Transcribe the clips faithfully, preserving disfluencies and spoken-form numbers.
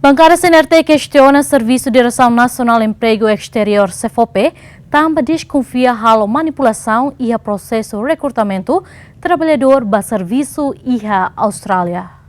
Bankada C N R T kestiona Servisu Diresaun Nasionál Empregu Esteriór, SEFOPE, tanba deskonfia halo manipulasaun iha prosesu rekrutamentu traballadór ba servisu iha Austrália.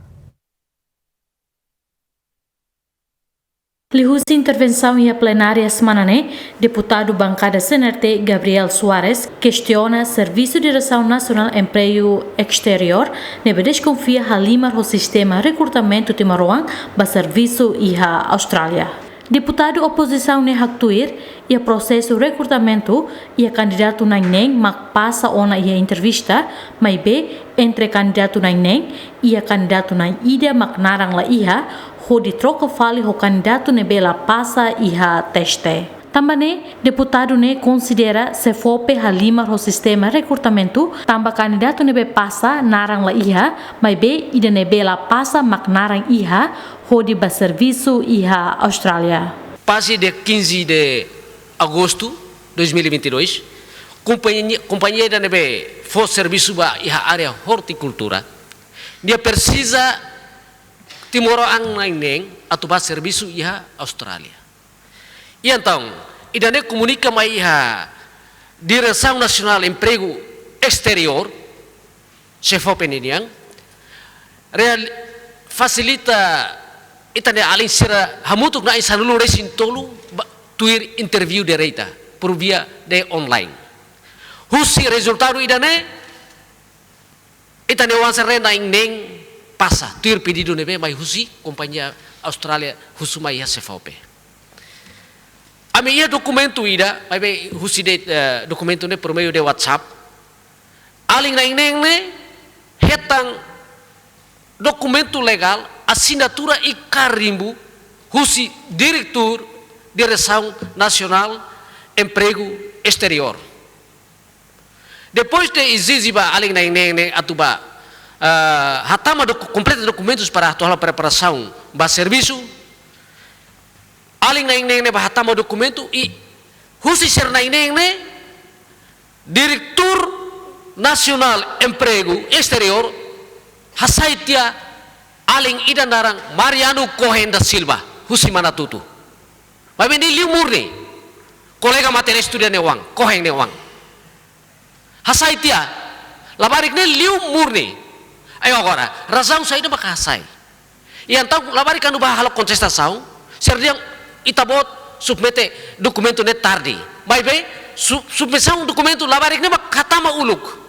Liuhusi intervensaun iha plenária semana ne'e, deputadu bankada C N R T Gabriel Soares kestiona Servisu Diresaun Nasionál Empregu Esteriór ne'ebé deskonfia halimar ho sistema rekrutamentu timoroan ba servisu iha Austrália. Deputadu opozisaun ne'e haktuir, iha prosesu rekrutamentu, iha kandidatu na'in-neen mak pasa ona iha entrevista, maibé entre kandidatu na'in-neen, iha kandidatu na'in-ida mak naran la iha, hodi troka fali ho kandidatu ne'ebé la pasa iha teste. Tanba ne'e, deputadu ne'e konsidera SEFOPE halimar ho sistema rekrutamentu, tanba kandidatu ne'ebé pasa naran la iha, maibé ida ne'ebé la pasa mak naran iha, hodi ba servisu iha Austrália. Pasi dia quinze de agosto dois mil e vinte e dois, kompañia, kompañia ida ne'ebé fó servisu ba iha área ortikultura, nia presiza timoroan na'in-neen atu ba servisu iha Austrália. I entaun, ida-ne'e komunika mai iha Diresaun Nasionál Empregu Esteriór, SEFOPE ninian, real-, fasilita ita-nia alin sira hamutuk na'in sanulu-resin-tolu ba, tuir interview direta, por via de online. Husi rezultadu ida-ne'e, ita-nia oan sira na'in-neen pasa, tuir pedidu ne'ebé mai husi kompañia Austrália husu mai iha SEFOPE. Ami iha dokumentu ida, maibé husi de'it, eh, dokumentu ne'e por meio de WhatsApp. Alin na'in-neen ne'e hetan dokumentu legál, asinatura i karimbu husi diretór Diresaun Nasionál Empregu Esteriór. Depois de ezije ba alin na'in-neen ne'e atu ba, ah, hatama doku-, kompleta dokumentus para atu halo preparasaun ba servisu, alin na'in-neen ne'e ba hatama dokumentu i husi sira na'in-neen ne'e, Diretór Nasionál Empregu Esteriór hasai tiha alin ida naran Mariano Cohen da Silva, husi Manatutu. Maibé ne'e liu murni. Kolega materiál estuda nia oan, Cohen nia oan. Hasai tiha, labarik ne'e liu murni. Ayo agora, razaun saida maka hasai? I entaun labarik kuandu ba halo kontestasaun, sira dehan ita-boot submete dokumentu ne'e tarde. Maibé, su-, submisaun dokumentu labarik ne'e mak hatama uluk.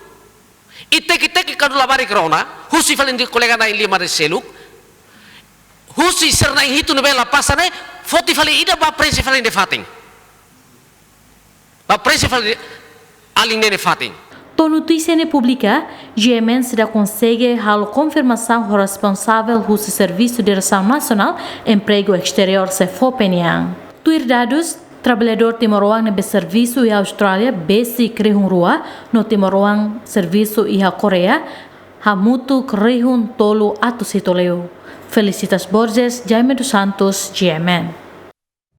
I teki-teki kuandu labarik rona, husi fali de'it kolega na'in-lima resin seluk, husi sira na'in-hitu ne'ebé la pasa ne'e, foti fali ida ba preenxe fali nia fatin. Ba preenxe fali alin ne'e nia fatin. To'o notísia ne'e publika, G M N seidauk konsege halo konfirmasaun ho responsavel husi Servisu Diresaun Nasionál Empregu Esteriór, SEFOPE nian. Tuir dadus, traballadór timoroan ne'ebé servisu iha Austrália besik rihun rua, no timoroan servisu iha Koreia hamutuk rihun tolu atus hitu liu. Felicitas Borges, Jaime dos Santos, G M N.